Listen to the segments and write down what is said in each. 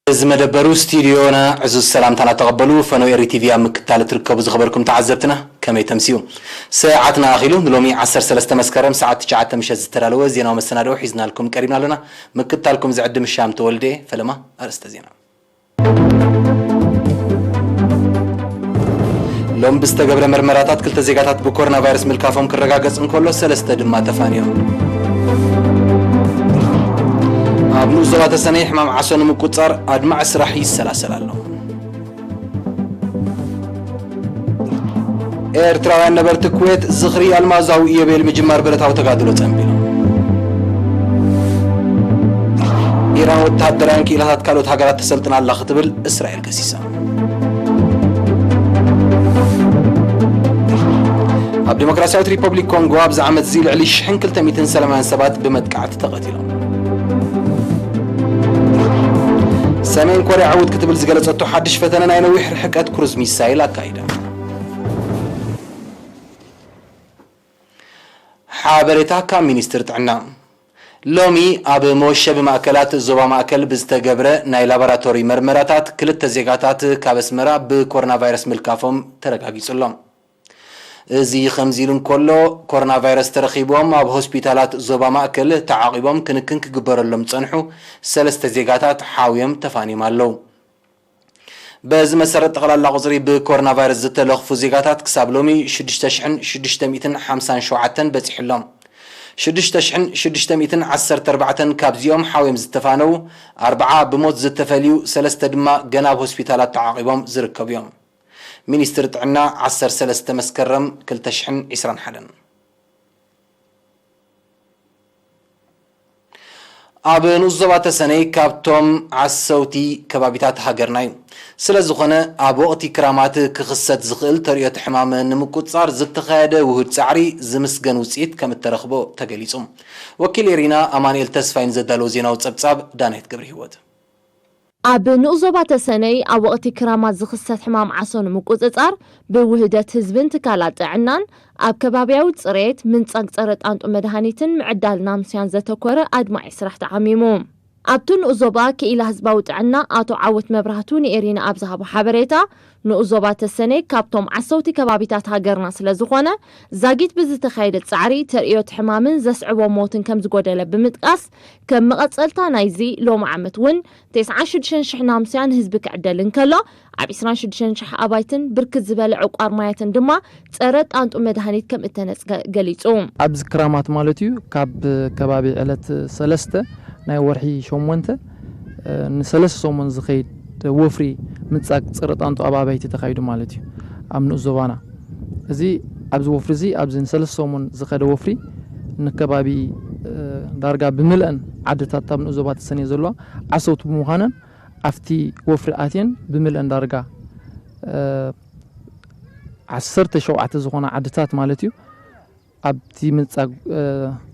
እዚ መደበሩ ስቱዲዮና ዕዙዝ ሰላምታና ተቐበሉ። ፈነው ኤሪ ቲቪ ኣብ ምክትታል እትርከቡ ዝኸበርኩም ተዓዘብትና ከመይ ተምስዩ? ሰዓትና ኣኺሉ ንሎሚ ዓሰርተ ሰለስተ መስከረም ሰዓት ትሽዓተ ምሸት ዝተዳለወ ዜናዊ መሰናድኦ ሒዝናልኩም ቀሪብና ኣለና። ምክትታልኩም ዝዕድም ሻም ተወልደ። ፈለማ ኣርእስተ ዜና። ሎም ብዝተገብረ መርመራታት ክልተ ዜጋታት ብኮሮና ቫይረስ ምልካፎም ክረጋገጽ እንከሎ ሰለስተ ድማ ተፋንዮም። ኣብ ንኡስ ዞባ ተሰነይ ሕማም ዓሶ ንምቁጻር ኣድማዒ ስራሕ ይሰላሰል ኣሎ። ኤርትራውያን ነበርቲ ኩዌት ዝኽሪ ኣልማዛዊ ኢዮቤል ምጅማር ብረታዊ ተጋድሎ ጸንቢሎም። ኢራን ወተሃደራውያን ክኢላታት ካልኦት ሃገራት ተሰልጥን ኣላ ክትብል እስራኤል ከሲሳ። ኣብ ዲሞክራሲያዊት ሪፐብሊክ ኮንጎ ኣብዚ ዓመት እዚ ልዕሊ ሽሕን ክልተ ሚእትን ሰላማውያን ሰባት ብመጥቃዕቲ ተቐቲሎም። ሰሜን ኮርያ ዕውት ክትብል ዝገለጸቶ ሓድሽ ፈተነ ናይ ነዊሕ ርሕቀት ክሩዝ ሚሳይል ኣካይዳ። ሓበሬታ ካብ ሚኒስትር ጥዕና። ሎሚ ኣብ መወሸቢ ማእከላት ዞባ ማእከል ብዝተገብረ ናይ ላቦራቶሪ መርመራታት ክልተ ዜጋታት ካብ ኣስመራ ብኮሮና ቫይረስ ምልካፎም ተረጋጊጹ ኣሎ። እዚ ከምዚ ኢሉ እንከሎ፣ ኮሮና ቫይረስ ተረኺብዎም ኣብ ሆስፒታላት ዞባ ማእከል ተዓቒቦም ክንክን ክግበረሎም ዝጸንሑ ሰለስተ ዜጋታት ሓውዮም ተፋንዮም ኣለዉ። በዚ መሰረት፣ ጠቕላላ ቁጽሪ ብኮሮና ቫይረስ ዝተለኽፉ ዜጋታት ክሳብ ሎሚ ሽዱሽተ ሽሕን ሽዱሽተ ሚእትን ሓምሳን ሸውዓተን በጺሑ ኣሎ። ሽዱሽተ ሽሕን ሽዱሽተ ሚእትን ዓሰርተ ኣርባዕተን ካብዚኦም ሓውዮም ዝተፋነዉ፣ ኣርብዓ ብሞት ዝተፈልዩ፣ ሰለስተ ድማ ገና ኣብ ሆስፒታላት ተዓቒቦም ዝርከቡ እዮም። ሚኒስትሪ ጥዕና፣ ዓሰርተ ሰለስተ መስከረም ክልተ ሽሕን ዕስራን ሓደን። ኣብ ንኡስ ዞባ ተሰነይ ካብቶም ዓሰውቲ ከባቢታት ሃገርና እዩ። ስለ ዝኾነ፣ ኣብ ወቕቲ ክራማት ክኽሰት ዝኽእል ተርእዮት ሕማም ንምቁጽጻር ዝተኻየደ ውሁድ ጻዕሪ ዝምስገን ውጽኢት ከም እተረኽቦ ተገሊጹ። ወኪል ኤሪና ኣማኑኤል ተስፋይ ንዘዳለዎ ዜናዊ ጸብጻብ ዳናይት ገብረ ህይወት። ኣብ ንኡስ ዞባ ተሰነይ ኣብ ወቕቲ ክራማት ዝኽሰት ሕማም ዓሶ ንምቁጽጻር ብውህደት ህዝብን ትካላት ጥዕናን ኣብ ከባብያዊ ጽሬት፣ ምንጻግ ጸረ ጣንጡ መድሃኒትን ምዕዳል ናምስያን ዘተኮረ ኣድማዒ ስራሕ ተዓሚሙ። ኣብቲ ንኡስ ዞባ ክኢላ ህዝባዊ ጥዕና ኣቶ ዓወት መብራህቱ ንኤሪና ኣብ ዝሃቦ ሓበሬታ፣ ንኡስ ዞባ ተሰነይ ካብቶም ዓሰውቲ ከባቢታት ሃገርና ስለ ዝኾነ፣ ዛጊት ብዝተኻየደ ጻዕሪ ተርእዮት ሕማምን ዘስዕቦ ሞትን ከም ዝጎደለ ብምጥቃስ፣ ከም መቐጸልታ ናይዚ ሎሚ ዓመት እውን ተስዓን ሽዱሽተን ሽሕ ናምስያ ንህዝቢ ክዕደል እንከሎ፣ ኣብ ዕስራን ሽዱሽተን ሽሕ ኣባይትን ብርክት ዝበለ ዕቋር ማያትን ድማ ጸረ ጣንጡ መድሃኒት ከም እተነጽገ ገሊጹ። ኣብዚ ክራማት ማለት እዩ፣ ካብ ከባቢ ዕለት ሰለስተ ናይ ወርሒ ሸሞንተ፣ እ፣ ንሰለስተ ሰሙን ዝኸይድ ወፍሪ ምጻግ ጸረ ጣንጡ ኣብ ኣባይቲ ተኻይዱ ማለት እዩ፣ ኣብ ንኡስ ዞባና። እዚ፣ ኣብዚ ወፍሪ እዚ፣ ኣብዚ ንሰለስተ ሰሙን ዝኸደ ወፍሪ ንከባቢ፣ እ፣ ዳርጋ ብምልአን ዓድታት ኣብ ንኡስ ዞባ ተሰንየ ዘለዋ ዓሰውቲ ብምዃነን፣ ኣብቲ ወፍሪ ኣትየን ብምልአን ዳርጋ፣ እ፣ ዓሰርተ ሸውዓተ ዝኾና ዓድታት ማለት እዩ፣ ኣብቲ ምንጻግ፣ እ፣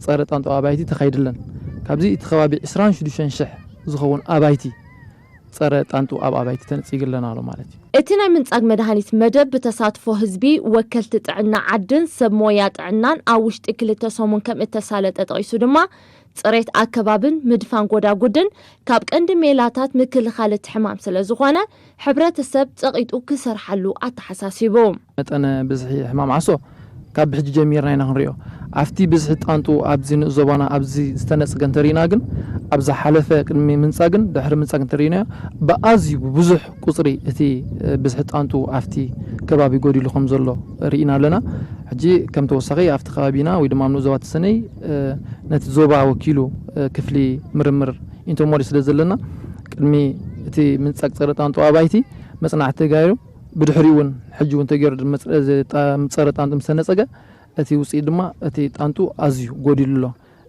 ጸረ ጣንጡ ኣባይቲ ተኻይድለን። ካብዚ እቲ ከባቢ ዕስራን ሽዱሽተን ሽሕ ዝኸውን ኣባይቲ ጸረ ጣንጡ ኣብ ኣባይቲ ተነጺግለን ኣሎ ማለት እዩ። እቲ ናይ ምንጻግ መድሃኒት መደብ ብተሳትፎ ህዝቢ፣ ወከልቲ ጥዕና ዓድን ሰብ ሞያ ጥዕናን ኣብ ውሽጢ ክልተ ሰሙን ከም እተሳለጠ ጠቒሱ ድማ፣ ጽሬት ኣከባብን ምድፋን ጎዳጉድን ካብ ቀንዲ ሜላታት ምክልኻል እቲ ሕማም ስለ ዝኾነ፣ ሕብረተሰብ ጸቒጡ ክሰርሓሉ ኣተሓሳሲቡ። መጠነ ብዝሒ ሕማም ዓሶ ካብ ብሕጂ ጀሚርና ኢና ክንሪኦ። ኣብቲ ብዝሒ ጣንጡ ኣብዚ ንኡስ ዞባና ኣብዚ ዝተነጽገ እንተሪእና ግን፣ ኣብ ዝሓለፈ ቅድሚ ምንጻግን ድሕሪ ምንጻግ እንተሪእናዮ፣ ብኣዝዩ ብብዙሕ ቁጽሪ እቲ፣ እ፣ ብዝሒ ጣንጡ ኣብቲ ከባቢ ጎዲሉ ከም ዘሎ ርኢና ኣለና። ሕጂ ከም ተወሳኺ ኣብቲ ከባቢና ወይ ድማ ኣብ ንኡስ ዞባ ተሰነይ፣ እ፣ ነቲ ዞባ ወኪሉ፣ እ፣ ክፍሊ ምርምር ኢንቶሞሎጂ ስለ ዘለና፣ ቅድሚ እቲ ምንጻግ ጸረ ጣንጡ ኣባይቲ መጽናዕቲ ተጋይሩ፣ ብድሕሪኡ እውን ሕጂ እውን ተገይሩ መጽ-፣ እዚ ጣ-፣ ጸረ ጣንጡ ምስ ተነጸገ፣ እቲ ውጽኢት ድማ እቲ ጣንጡ ኣዝዩ ጎዲሉ ኣሎ።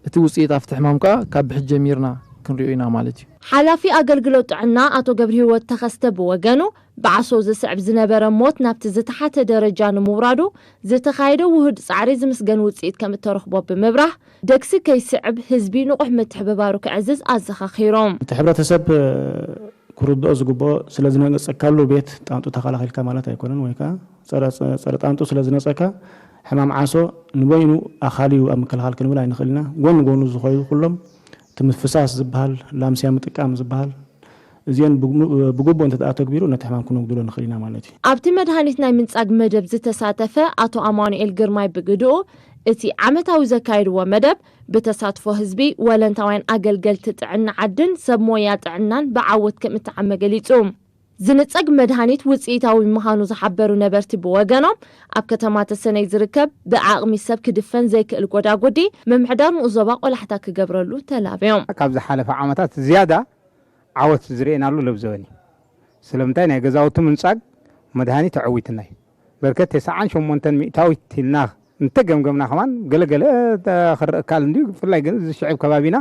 እቲ ውጽኢት ኣብቲ ሕማም ከኣ ካብ ብሕጂ ጀሚርና ክንሪኦ ኢና ማለት እዩ። ሓላፊ ኣገልግሎት ጥዕና ኣቶ ገብረሂወት ተኸስተ ብወገኑ፣ ብዓሶ ዝስዕብ ዝነበረ ሞት ናብቲ ዝተሓተ ደረጃ ንምውራዱ ዝተኻየደ ውሁድ ጻዕሪ ዝምስገን ውጽኢት ከም እተረኽቦ ብምብራህ፣ ደግሲ ከይስዕብ ህዝቢ ንቑሕ ምትሕብባሩ ከዕዝዝ ኣዘኻኺሮም። እቲ ሕብረተሰብ ክርድኦ ዝግብኦ፣ ስለ ዝነጸካሉ ቤት ጣንጡ ተኸላኺልካ ማለት ኣይኮነን፣ ወይ ከዓ ጸረ ጣንጡ ስለ ዝነጸካ ሕማም ዓሶ ንበይኑ ኣኻሊ እዩ ኣብ ምክልኻል ክንብል ኣይንኽእል ኢና። ጎኒ ጎኑ ዝኸይዱ ኩሎም እቲ ምፍሳስ ዝበሃል፣ ላምስያ ምጥቃም ዝበሃል፣ እዚአን ብግቡእ እንተ ተተግቢሩ ነቲ ሕማም ክነጉድሎ ንኽእል ኢና ማለት እዩ። ኣብቲ መድሃኒት ናይ ምንጻግ መደብ ዝተሳተፈ ኣቶ ኣማኑኤል ግርማይ ብግድኡ፣ እቲ ዓመታዊ ዘካየድዎ መደብ ብተሳትፎ ህዝቢ፣ ወለንታውያን ኣገልገልቲ ጥዕና ዓድን ሰብ ሞያ ጥዕናን ብዓወት ከም እተዓመ ገሊጹ። ዝንጸግ መድሃኒት ውጽኢታዊ ምዃኑ ዝሓበሩ ነበርቲ ብወገኖም፣ ኣብ ከተማ ተሰነይ ዝርከብ ብዓቕሚ ሰብ ክድፈን ዘይክእል ጎዳጉዲ ምምሕዳር ንኡስ ዞባ ቆላሕታ ክገብረሉ ተላብዮም። ካብ ዝሓለፈ ዓመታት ዝያዳ ዓወት ዝርእየናሉ ለብዘበን እዩ። ስለምንታይ ናይ ገዛውቲ ምንጻግ መድሃኒት ኣዐዊትና እዩ። በርከት ተስዓን ሸሞንተን ሚእታዊት ኢልና እንተገምገምና ከማን ገለገለ ክረእ እካል እንድዩ። ብፍላይ ግን እዚ ሽዕብ ከባቢና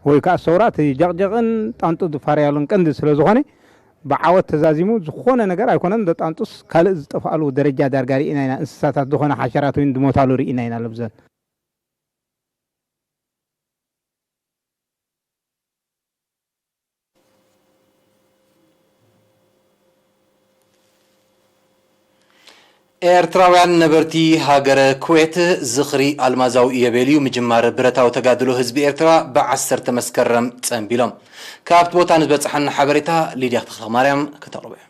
ወይ ከዓ ሰውራ እቲ ጀቕጀቕን ጣንጡ ዝፋረያሉን ቀንዲ ስለ ዝኾነ ብዓወት ተዛዚሙ ዝኾነ ነገር ኣይኮነን። ዶ ጣንጡስ ካልእ ዝጠፍኣሉ ደረጃ ዳርጋ ርኢና ኢና። እንስሳታት ዝኾነ ሓሸራት እውን ዝሞታሉ ርኢና ኢና ለብዘን። ኤርትራውያን ነበርቲ ሃገረ ኩዌት ዝኽሪ ኣልማዛዊ ኢዮቤልዩ ምጅማር ብረታዊ ተጋድሎ ህዝቢ ኤርትራ ብዓሰርተ መስከረም ጸንቢሎም። ካብቲ ቦታ ንዝበጽሓና ሓበሬታ ሊድያ ተኽለማርያም ከተቕርቦ እያ።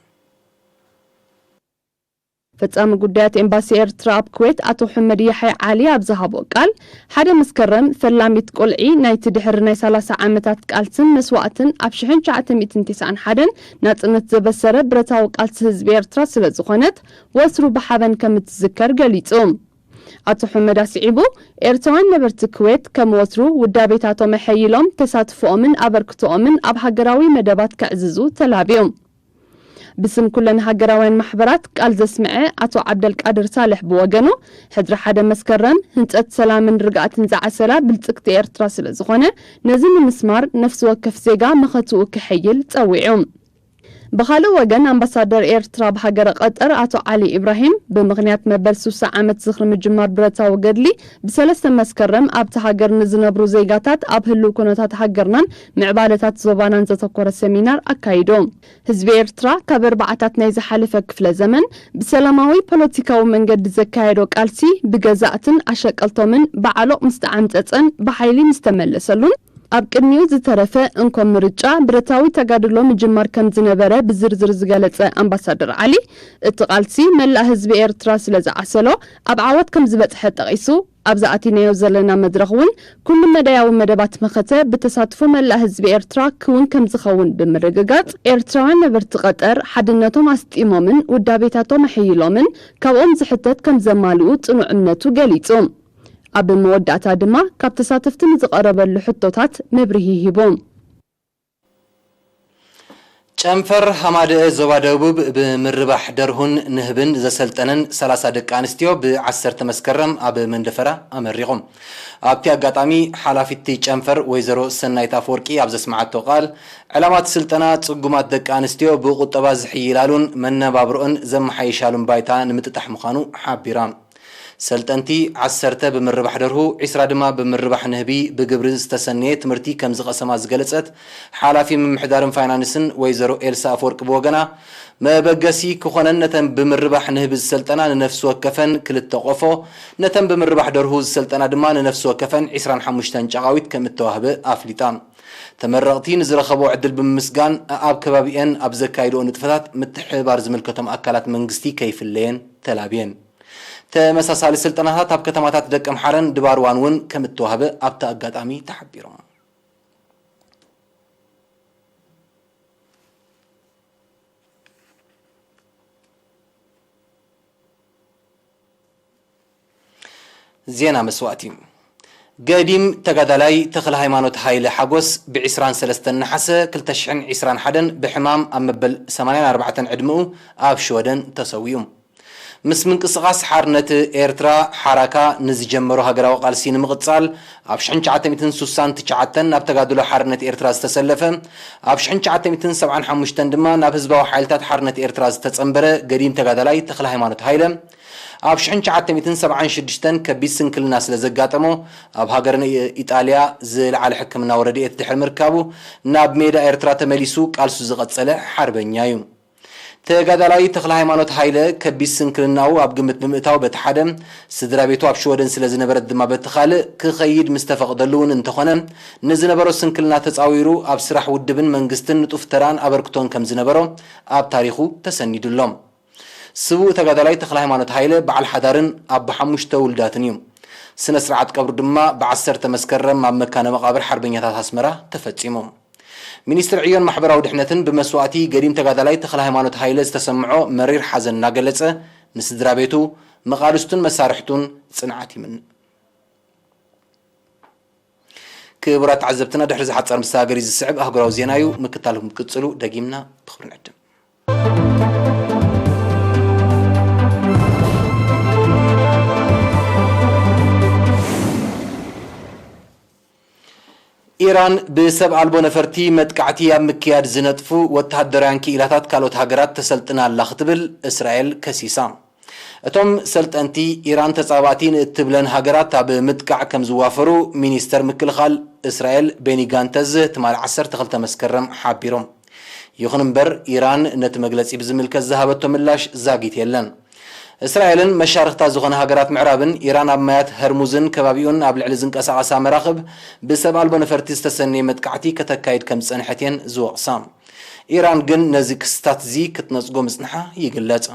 ፈጻሚ ጉዳያት ኤምባሲ ኤርትራ ኣብ ኩዌት ኣቶ ሑመድ ያሕያ ዓሊ ኣብ ዝሃቦ ቃል፣ ሓደ መስከረም ፈላሚት ቁልዒ ናይቲ ድሕሪ ናይ ሰላሳ ዓመታት ቃልስን መስዋእትን ኣብ ሽሕን ትሽዓተ ሚእትን ተስዓን ሓደን ናጽነት ዘበሰረ ብረታዊ ቃልሲ ህዝቢ ኤርትራ ስለ ዝኾነት፣ ወትሩ ብሓበን ከም እትዝከር ገሊጹ። ኣቶ ሑመድ ኣስዒቡ፣ ኤርትራውያን ነበርቲ ኩዌት ከም ወትሩ ውዳቤታቶም ኣሐይሎም ተሳትፎኦምን ኣበርክቶኦምን ኣብ ሃገራዊ መደባት ከዕዝዙ ተላብዮም። ብስም ኩለን ሃገራውያን ማሕበራት ቃል ዘስምዐ ኣቶ ዓብደልቃድር ሳልሕ ብወገኑ፣ ሕድሪ ሓደ መስከረም ህንጸት ሰላምን ርግኣትን ዝዓሰላ ብልጽግቲ ኤርትራ ስለ ዝኾነ፣ ነዚ ንምስማር ነፍሲ ወከፍ ዜጋ መኸትኡ ከሐይል ጸዊዑ። ብኻልእ ወገን ኣምባሳደር ኤርትራ ኣብ ሃገረ ቀጠር ኣቶ ዓሊ ኢብራሂም ብምኽንያት መበል ሱሳ ዓመት ዝኽሪ ምጅማር ብረታዊ ገድሊ ብሰለስተ መስከረም ኣብቲ ሃገር ንዝነብሩ ዜጋታት ኣብ ህልው ኩነታት ሃገርናን ምዕባለታት ዞባናን ዘተኮረ ሰሚናር ኣካይዱ። ህዝቢ ኤርትራ ካብ ኣርባዓታት ናይ ዝሓለፈ ክፍለ ዘመን ብሰላማዊ ፖለቲካዊ መንገዲ ዘካየዶ ቃልሲ ብገዛእትን ኣሸቀልቶምን ብዓሎቕ ምስ ተዓምጸጸን ብሓይሊ ምስ ተመለሰሉን ኣብ ቅድሚኡ ዝተረፈ እንኮ ምርጫ ብረታዊ ተጋድሎ ምጅማር ከም ዝነበረ ብዝርዝር ዝገለጸ ኣምባሳደር ዓሊ፣ እቲ ቃልሲ መላእ ህዝቢ ኤርትራ ስለ ዝዓሰሎ ኣብ ዓወት ከም ዝበጽሐ ጠቒሱ፣ ኣብዚ ኣቲናዮ ዘለና መድረኽ እውን ኩሉ መዳያዊ መደባት መኸተ ብተሳትፎ መላእ ህዝቢ ኤርትራ ክውን ከም ዝኸውን ብምርግጋጽ፣ ኤርትራውያን ነበርቲ ቀጠር ሓድነቶም ኣስጢሞምን ውዳቤታቶም ኣሐይሎምን ካብኦም ዝሕተት ከም ዘማልኡ ጽኑዕ እምነቱ ገሊጹ። ኣብ መወዳእታ ድማ ካብ ተሳተፍቲ ንዝቐረበሉ ሕቶታት መብርሂ ሂቡ። ጨንፈር ሃማደአ ዞባ ደቡብ ብምርባሕ ደርሁን ንህብን ዘሰልጠነን ሰላሳ ደቂ ኣንስትዮ ብዓሰርተ መስከረም ኣብ መንደፈራ ኣመሪቑ። ኣብቲ ኣጋጣሚ ሓላፊት እቲ ጨንፈር ወይዘሮ ሰናይት ኣፈወርቂ ኣብ ዘስምዓቶ ቃል፣ ዕላማ እቲ ስልጠና ጽጉማት ደቂ ኣንስትዮ ብቁጠባ ዝሕይላሉን መነባብሮኦን ዘመሓይሻሉን ባይታ ንምጥጣሕ ምዃኑ ሓቢራ። ሰልጠንቲ ዓሰርተ ብምርባሕ ደርሁ፣ ዒስራ ድማ ብምርባሕ ንህቢ ብግብሪ ዝተሰነየ ትምህርቲ ከም ዝቐሰማ ዝገለጸት ሓላፊ ምምሕዳርን ፋይናንስን ወይዘሮ ኤልሳ ኣፈወርቂ ብወገና፣ መበገሲ ክኾነን ነተን ብምርባሕ ንህቢ ዝሰልጠና ንነፍሲ ወከፈን ክልተ ቆፎ፣ ነተን ብምርባሕ ደርሁ ዝሰልጠና ድማ ንነፍሲ ወከፈን ዒስራን ሓሙሽተን ጨቓዊት ከም እተዋህበ ኣፍሊጣ። ተመረቕቲ ንዝረኸብኦ ዕድል ብምምስጋን፣ ኣኣብ ከባቢኤን ኣብ ዘካይድኦ ንጥፈታት ምትሕብባር ዝምልከቶም ኣካላት መንግስቲ ከይፍለየን ተላብየን። ተመሳሳሊ ስልጠናታት ኣብ ከተማታት ደቀምሓረን ድባርዋን እውን ከም እተዋህበ ኣብቲ ኣጋጣሚ ተሓቢሩ። ዜና መስዋእቲ። ገዲም ተጋዳላይ ተኽለ ሃይማኖት ሃይለ ሓጎስ ብ ዕስራን ሰለስተን ነሓሰ ክልተ ሽሕን ዕስራን ሓደን ብሕማም ኣብ መበል ሰማንያን ኣርባዕተን ዕድመኡ ኣብ ሽወደን ተሰዊኡ። ምስ ምንቅስቓስ ሓርነት ኤርትራ፣ ሓራካ፣ ንዝጀመሮ ሃገራዊ ቃልሲ ንምቕጻል፣ ኣብ ሽሕን ትሽዓተ ሚእትን ስሳን ትሽዓተን ናብ ተጋድሎ ሓርነት ኤርትራ ዝተሰለፈ፣ ኣብ ሽሕን ትሽዓተ ሚእትን ሰብዓን ሓሙሽተን ድማ ናብ ህዝባዊ ሓይልታት ሓርነት ኤርትራ ዝተጸንበረ ገዲም ተጋዳላይ ተኽለሃይማኖት ሃይለ፣ ኣብ ሽሕን ትሽዓተ ሚእትን ሰብዓን ሽዱሽተን ከቢድ ስንክልና ስለ ዘጋጠሞ፣ ኣብ ሃገርና ኢጣልያ ዝለዓለ ሕክምናዊ ረድኤት ድሕሪ ምርካቡ፣ ናብ ሜዳ ኤርትራ ተመሊሱ ቃልሱ ዝቐጸለ ሓርበኛ እዩ። ተጋዳላይ ተኽለሃይማኖት ሃይለ፣ ከቢድ ስንክልናኡ ኣብ ግምት ብምእታው፣ በቲ ሓደ፣ ስድራ ቤቱ ኣብ ሽወደን ስለ ዝነበረት ድማ፣ በቲ ካልእ፣ ክኸይድ ምስ ተፈቕደሉ እውን እንተኾነ፣ ንዝነበሮ ስንክልና ተጻዊሩ፣ ኣብ ስራሕ ውድብን መንግስትን ንጡፍ ተራን ኣበርክቶን ከም ዝነበሮ ኣብ ታሪኹ ተሰኒዱ ኣሎ። ስዉእ ተጋዳላይ ተኽለሃይማኖት ሃይለ በዓል ሓዳርን ኣቦ ሓሙሽተ ውሉዳትን እዩ። ስነ ስርዓት ቀብሩ ድማ ብዓሰርተ መስከረም ኣብ መካነ መቓብር ሓርበኛታት ኣስመራ ተፈጺሙ። ሚኒስትር ዕዮን ማሕበራዊ ድሕነትን ብመስዋእቲ ገዲም ተጋዳላይ ተኽለሃይማኖት ሃይለ ዝተሰምዖ መሪር ሓዘን እናገለጸ፣ ንስድራ ቤቱ፣ መቓልስቱን መሳርሕቱን ጽንዓት ይምነ። ክቡራት ተዓዘብትና፣ ድሕሪ እዚ ሓጻር መሰጋገሪ ዝስዕብ ኣህጉራዊ ዜና እዩ። ምክታልኩም ክትቅጽሉ ደጊምና ብኽብሪ ንዕድም። ኢራን ብሰብ ኣልቦ ነፈርቲ መጥቃዕቲ ኣብ ምክያድ ዝነጥፉ ወተሃደራውያን ክኢላታት ካልኦት ሃገራት ተሰልጥን ኣላ ክትብል እስራኤል ከሲሳ። እቶም ሰልጠንቲ፣ ኢራን ተጻባእቲ ንእትብለን ሃገራት ኣብ ምጥቃዕ ከም ዝዋፈሩ ሚኒስተር ምክልኻል እስራኤል ቤኒ ጋንተዝ ትማሊ ዓሰርተ ክልተ መስከረም ሓቢሮም። ይኹን እምበር፣ ኢራን ነቲ መግለጺ ብዝምልከት ዝሃበቶ ምላሽ ዛጊት የለን። እስራኤልን መሻርኽታ ዝኾነ ሃገራት ምዕራብን፣ ኢራን ኣብ ማያት ሀርሙዝን ከባቢኡን ኣብ ልዕሊ ዝንቀሳቐሳ መራኽብ ብሰብ ኣልቦ ነፈርቲ ዝተሰነየ መጥቃዕቲ ከተካይድ ከም ዝጸንሐት እየን ዝወቕሳ። ኢራን ግን ነዚ ክስታት እዚ ክትነጽጎ ምጽንሓ ይግለጽ።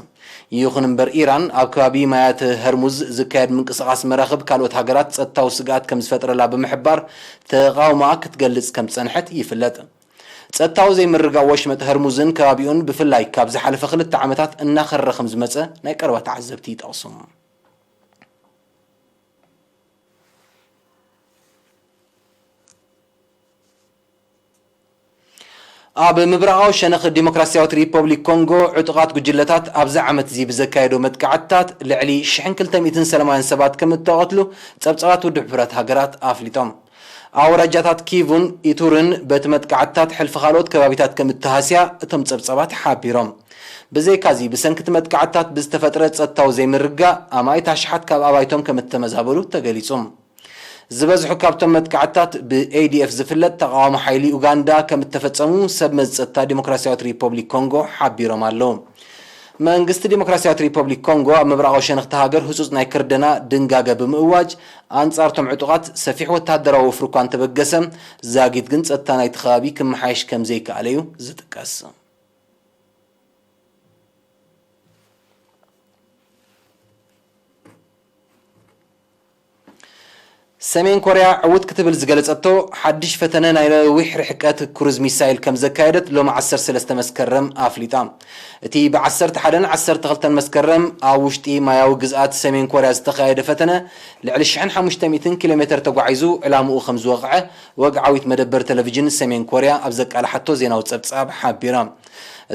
ይኹን እምበር፣ ኢራን ኣብ ከባቢ ማያት ሀርሙዝ ዝካየድ ምንቅስቓስ መራኽብ ካልኦት ሃገራት ጸጥታዊ ስግኣት ከም ዝፈጥረላ ብምሕባር፣ ተቓውሞኣ ክትገልጽ ከም ዝጸንሐት ይፍለጥ። ጸጥታዊ ዘይምርግጋእ ወሽመጥ ሀርሙዝን ከባቢኡን፣ ብፍላይ ካብ ዝሓለፈ ክልተ ዓመታት እናኸረረ ከም ዝመጸ ናይ ቀረባ ተዓዘብቲ ይጠቕሱ። ኣብ ምብራቓዊ ሸነኽ ዲሞክራስያዊት ሪፐብሊክ ኮንጎ፣ ዕጡቓት ጉጅለታት ኣብዚ ዓመት እዚ ብዘካየዶ መጥቃዕትታት ልዕሊ ሽሕን ክልተ ሚእትን ሰላማውያን ሰባት ከም እተቐትሉ ጸብጻባት ውድብ ሕቡራት ሃገራት ኣፍሊጦም። ኣውራጃታት ኪቩን ኢቱርን በቲ መጥቃዕትታት ሕልፊ ካልኦት ከባቢታት ከም እተሃስያ እቶም ጸብጻባት ሓቢሮም። ብዘይካዚ፣ ብሰንኪ እቲ መጥቃዕትታት ብዝተፈጥረ ጸጥታዊ ዘይምርግጋእ፣ ኣማኢት ኣሽሓት ካብ ኣባይቶም ከም እተመዛበሉ ተገሊጹ። ዝበዝሑ ካብቶም መጥቃዕትታት ብኤ ዲ ኤፍ ዝፍለጥ ተቓዋሚ ሓይሊ ኡጋንዳ ከም እተፈጸሙ ሰብ መዚ ጸጥታ ዲሞክራስያዊት ሪፐብሊክ ኮንጎ ሓቢሮም ኣለዉ። መንግስቲ ዲሞክራስያዊት ሪፐብሊክ ኮንጎ ኣብ ምብራቓዊ ሸነኽቲ ሃገር ህጹጽ ናይ ክርደና ድንጋገ ብምእዋጅ፣ ኣንጻርቶም ዕጡቓት ሰፊሕ ወተሃደራዊ ወፍሪ እኳ እንተበገሰ፣ ዛጊት ግን ጸጥታ ናይቲ ከባቢ ክመሓየሽ ከም ዘይከኣለ እዩ ዝጥቀስ። ሰሜን ኮርያ ዕውት ክትብል ዝገለጸቶ ሓድሽ ፈተነ ናይ ነዊሕ ርሕቀት ክሩዝ ሚሳይል ከም ዘካየደት ሎሚ ዓሰርተ ሰለስተ መስከረም ኣፍሊጣ። እቲ ብ ዓሰርተ ሓደን ዓሰርተ ክልተን መስከረም ኣብ ውሽጢ ማያዊ ግዝኣት ሰሜን ኮርያ ዝተኻየደ ፈተነ፣ ልዕሊ ሽሕን ሓሙሽተ ሚእትን ኪሎ ሜተር ተጓዒዙ ዕላምኡ ከም ዝወቕዐ ወግዓዊት መደበር ቴሌቪዥን ሰሜን ኮርያ ኣብ ዘቃልሓቶ ዜናዊ ጸብጻብ ሓቢራ።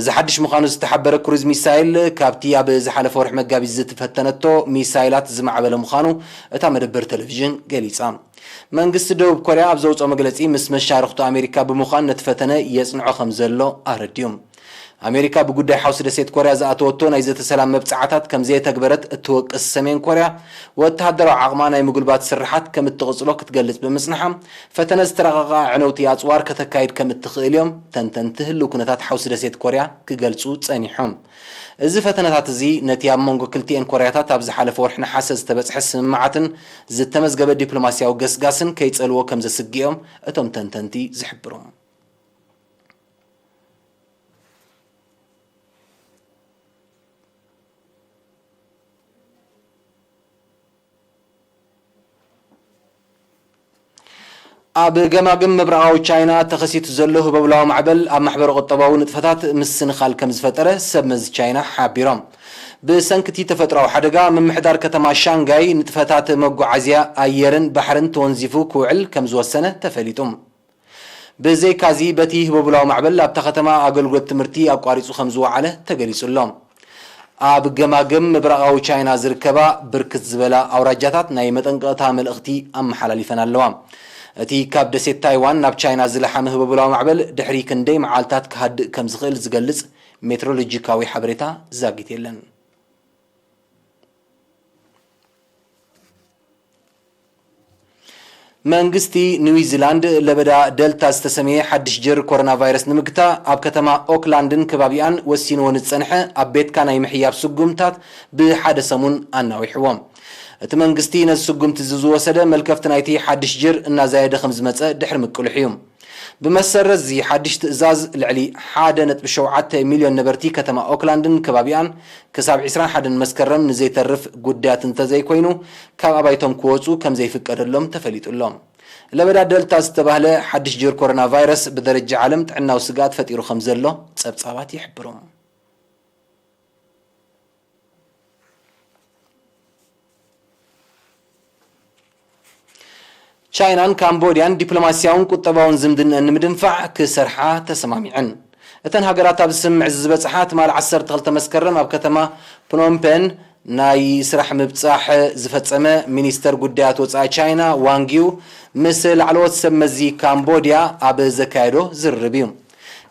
እዚ ሓድሽ ምዃኑ ዝተሓበረ ክሩዝ ሚሳይል፣ ካብቲ ኣብ ዝሓለፈ ወርሒ መጋቢት ዝተፈተነቶ ሚሳይላት ዝማዕበለ ምዃኑ እታ መደበር ቴሌቪዥን ገሊጻ። መንግስቲ ደቡብ ኮርያ ኣብ ዘውጽኦ መግለጺ፣ ምስ መሻርኽቱ ኣሜሪካ ብምዃን ነቲ ፈተነ የጽንዖ ከም ዘሎ ኣረድዩ። ኣሜሪካ ብጉዳይ ሓውሲ ደሴት ኮርያ ዝኣተወቶ ናይ ዘተ ሰላም መብጽዓታት ከም ዘየተግበረት እትወቅስ ሰሜን ኮርያ፣ ወተሃደራዊ ዓቕማ ናይ ምጉልባት ስርሓት ከም እትቕጽሎ ክትገልጽ ብምጽንሓ፣ ፈተነ ዝተራቐቓ ኣዕነውቲ ኣጽዋር ከተካይድ ከም እትኽእል እዮም ተንተንቲ ህልው ኩነታት ሓውሲ ደሴት ኮርያ ክገልጹ ጸኒሖም። እዚ ፈተነታት እዚ ነቲ ኣብ መንጎ ክልቲኤን ኮርያታት ኣብ ዝሓለፈ ወርሒ ነሓሰ ዝተበጽሐ ስምምዓትን ዝተመዝገበ ዲፕሎማስያዊ ገስጋስን ከይጸልዎ ከም ዘስግኦም እቶም ተንተንቲ ዝሕብሩ። ኣብ ገማግም ምብራቓዊ ቻይና ተኸሲቱ ዘሎ ህቦብላዊ ማዕበል ኣብ ማሕበረ ቁጠባዊ ንጥፈታት ምስንኻል ከም ዝፈጠረ ሰብ መዚ ቻይና ሓቢሮም። ብሰንኪ እቲ ተፈጥሮኣዊ ሓደጋ፣ ምምሕዳር ከተማ ሻንጋይ ንጥፈታት መጓዓዝያ ኣየርን ባሕርን ተወንዚፉ ክውዕል ከም ዝወሰነ ተፈሊጡ። ብዘይካዚ፣ በቲ ህቦብላዊ ማዕበል ኣብታ ከተማ ኣገልግሎት ትምህርቲ ኣቋሪጹ ከም ዝወዓለ ተገሊጹ ኣሎ። ኣብ ገማግም ምብራቓዊ ቻይና ዝርከባ ብርክት ዝበላ ኣውራጃታት ናይ መጠንቀቕታ መልእኽቲ ኣመሓላሊፈን ኣለዋ። እቲ ካብ ደሴት ታይዋን ናብ ቻይና ዝለሓመ ህቦብላዊ ማዕበል ድሕሪ ክንደይ መዓልታት ክሃድእ ከም ዝኽእል ዝገልጽ ሜትሮሎጂካዊ ሓበሬታ ዛጊት የለን። መንግስቲ ኒውዚላንድ ለበዳ ደልታ ዝተሰመየ ሓድሽ ጀር ኮሮና ቫይረስ ንምግታ ኣብ ከተማ ኦክላንድን ከባቢኣን ወሲንዎ ንዝጸንሐ ኣብ ቤትካ ናይ ምሕያብ ስጉምታት ብሓደ ሰሙን ኣናዊሕዎ። እቲ መንግስቲ ነዚ ስጉምቲ እዚ ዝወሰደ መልከፍቲ ናይቲ ሓድሽ ጀር እናዛየደ ከም ዝመጸ ድሕሪ ምቅልሑ እዩ። ብመሰረት እዚ ሓድሽ ትእዛዝ፣ ልዕሊ ሓደ ነጥቢ ሸውዓተ ሚልዮን ነበርቲ ከተማ ኦክላንድን ከባቢኣን ክሳብ ዕስራን ሓደን መስከረም ንዘይተርፍ ጉዳያት እንተዘይኮይኑ፣ ካብ ኣባይቶም ክወጹ ከም ዘይፍቀደሎም ተፈሊጡ ኣሎ። ለበዳ ደልታ ዝተባህለ ሓድሽ ጀር ኮሮና ቫይረስ ብደረጃ ዓለም ጥዕናዊ ስግኣት ፈጢሩ ከም ዘሎ ጸብጻባት ይሕብሩ። ቻይናን ካምቦድያን ዲፕሎማስያውን ቁጠባውን ዝምድንአን ንምድንፋዕ ክሰርሓ ተሰማሚዐን። እተን ሃገራት ኣብዚ ስምምዕ እዚ ዝበጽሓ ትማሊ ዓሰርተ ክልተ መስከረም ኣብ ከተማ ፕኖምፔን ናይ ስራሕ ምብጻሕ ዝፈጸመ ሚኒስተር ጉዳያት ወጻኢ ቻይና ዋንጊው ምስ ላዕለዎት ሰብ መዚ ካምቦድያ ኣብ ዘካየዶ ዝርርብ እዩ።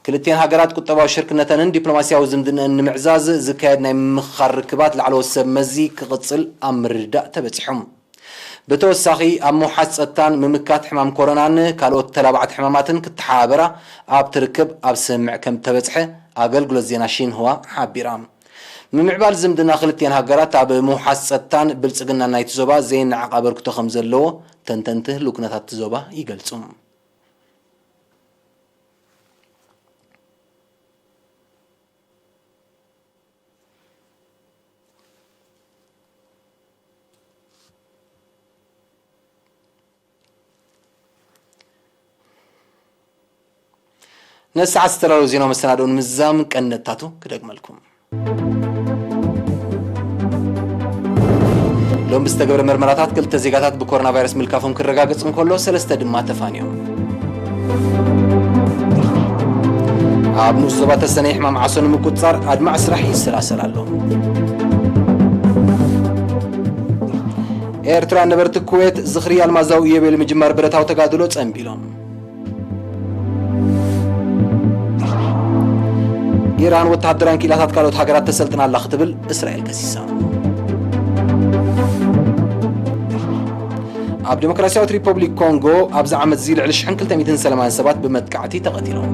ክልቲኤን ሃገራት ቁጠባዊ ሽርክነተንን ዲፕሎማስያዊ ዝምድንአን ንምዕዛዝ ዝካየድ ናይ ምምኽኻር ርክባት ላዕለዎት ሰብ መዚ ክቕጽል ኣብ ምርድዳእ ተበጺሖም። ብተወሳኺ ኣብ ምውሓስ ጸጥታን ምምካት ሕማም ኮሮናን ካልኦት ተላባዕቲ ሕማማትን ክተሓባበራ ኣብ ትርክብ ኣብ ስምምዕ ከም ተበጽሐ ኣገልግሎት ዜና ሺንህዋ ሓቢራ። ምምዕባል ዝምድና ክልቲኤን ሃገራት ኣብ ምውሓስ ጸጥታን ብልጽግና ናይቲ ዞባ ዘይነዓቕ ኣበርክቶ ከም ዘለዎ ተንተንቲ ህልው ኩነታት እቲ ዞባ ይገልጹ። ነዚ ሰዓት ዝተዳለዉ ዜናዊ መሰናድኦ ንምዝዛም ቀንዲ ነጥብታቱ ክደግመልኩም። ሎሚ ብዝተገብረ መርመራታት ክልተ ዜጋታት ብኮሮና ቫይረስ ምልካፎም ክረጋገጽ እንከሎ፣ ሰለስተ ድማ ተፋንዮም። ኣብ ንኡስ ዞባ ተሰነይ ሕማም ዓሶ ንምቁጽጻር ኣድማዒ ስራሕ ይሰላሰል ኣሎ። ኤርትራውያን ነበርቲ ኩዌት ዝኽሪ ኣልማዛዊ ኢዮቤል ምጅማር ብረታዊ ተጋድሎ ጸንቢሎም። ኢራን ወተሃደራን ክኢላታት ካልኦት ሃገራት ተሰልጥን ኣላ ክትብል እስራኤል ከሲሳ። ኣብ ዲሞክራሲያዊት ሪፐብሊክ ኮንጎ ኣብዚ ዓመት እዚ ልዕሊ ሽሕን ክልተ ሚእትን ሰላማውያን ሰባት ብመጥቃዕቲ ተቐቲሎም።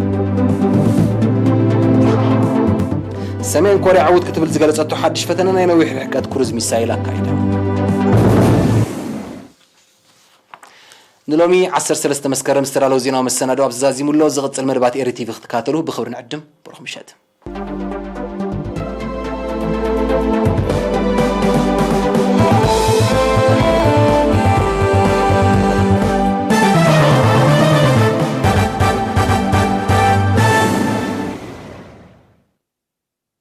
ሰሜን ኮርያ ዕዉት ክትብል ዝገለጸቶ ሓድሽ ፈተነ ናይ ነዊሕ ርሕቀት ክሩዝ ሚሳይል ኣካይዳ። ንሎሚ ዓሰርተ ሰለስተ መስከረም ዝተዳለወ ዜናዊ መሰናድኦ ኣብዚ ዛዚሙ ኣሎ። ዝቕጽል መደባት ኤሪ ቲቪ ክትከታተሉ ብኽብሪ ንዕድም። ብሩኽ ምሸት።